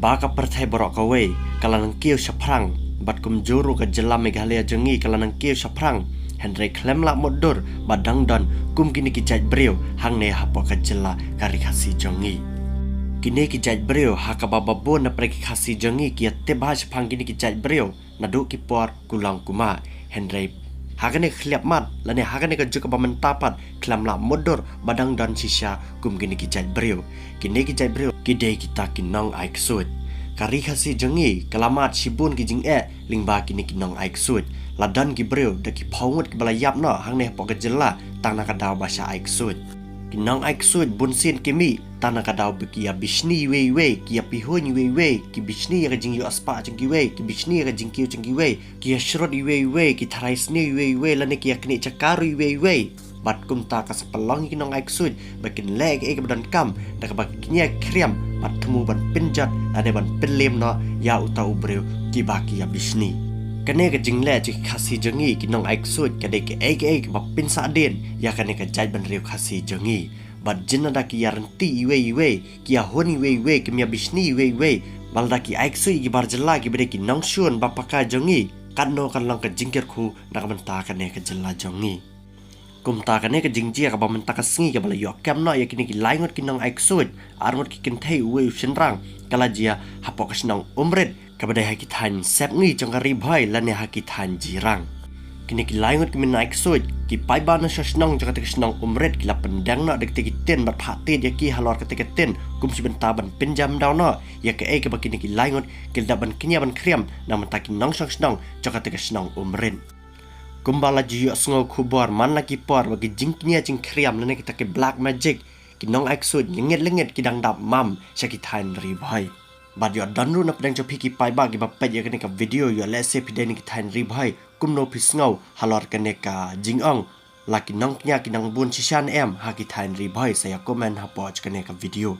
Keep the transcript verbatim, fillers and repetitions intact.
Ba ka pyrthei baroh kawei ka la nang kiew shaphrang, bad kumjuh ruh ka jylla Meghalaya jong ngi ka la nang kiew shaphrang, hynrei khlem lah mutdur ba dang don kum kine ki jait briew hangne hapoh ka jylla ka Ri Khasi jong ngi. Kine ki jait briew ha kaba babun na pyrthei ki Khasi jong ngi ki ïa tip bha shaphrang kine ki jait briew naduh ki por kulong kumah, hynrei ha kane ka khlieh mat lane ha kane ka juk kaba mynta pat khlem lah mutdur ba dang don shisha kum kine ki jait briew. Kine ki jait briew ki dei kita ki nong ai ksuid. Ka Ri Khasi jong ngi ka la mad shibun ki jingeh lyngba kine ki nong ai ksuid. La don ki briew da ki phew ngut kiba la ïap noh hangne hapoh ka jylla tang na ka daw ba shah ai ksuid. Ki nong ai ksuid bunsien ki mih tang na ka daw ba ki ïa bishni iwei iwei, ki ïa pihuiñ iwei iwei, ki bishni ïa ka jingïoh spah jong kiwei, ki bishni ïa ka jingkiew jong kiwei, ki ïa shrut iwei iwei, ki tharai sniew iwei iwei, lane ki ïa knieh jaka ruh iwei iwei. Bad kumta ka sa pynlong ïa ki nong ai ksuid ba kin leh kaei kaba donkam da kaba kin ïa khriam bad thmu ban pynjot lane ban pynlem noh ïa uta u briew kiba ki ïa bishni. Kane ka jingleh jong ki Khasi jong ngi ki nong ai ksuid ka dei kaei kaei kaba pynsahdien ïa kane ka jaitbynriew Khasi jong ngi. Bad jin lada ki ïa rynti iwei iwei, ki ïa hun iwei iwei, kim ïa bishni iwei iwei, bad lada ki ai ksuid ïa ki bar jylla kiba dei ki nongshun ba paka jong ngi, katno kan long ka jingkyrkhu na ka bynta kane ka jylla jong ngi. Kumta kane ka jingjia kaba mynta ka sngi kaba la ïoh kem noh ïa kine ki lai ngut ki nong ai ksuid, ar ngut ki kynthei uwei u shynrang, ka la jia hapoh ka shnong Umrit kaba dei ha ki thaiñ Sepngi jong ka Ri Bhoi lane ha ki thaiñ Jirang. Kine ki lai ngut ki nong ai ksuid ki paidbah na sha shnong jong kata ka shnong Umrit ki la pyndeng noh da kata ki tin bad phah tied ïa ki halor kata ka tin kum shi bynta ban pynjam daw noh ïa kaei kaba kine ki lai ngut ki la dep ban kñia ban khriam na bynta ki nongshong shnong jong kata ka shnong Umrit. Kumba la ju ïohsngew khubor man la ki por ba ki jingkñia jingkhriam lane kita ki black magic, ki nong ai ksuid lyngit lyngit ki dang dap mam sha ki thaiñ Ri Bhoi. Bad ïoh don ruh na pdeng jong phi ki paidbah kiba peit ïa kane ka video, ïoh lehse phi dei na ki thaiñ Ri Bhoi, kumno phi sngew halor kane ka jingong? La ki nongkñia ki dang bun shisha ne em ha ki thaiñ Ri Bhoi? Sa ïa comment hapoh jong kane ka video.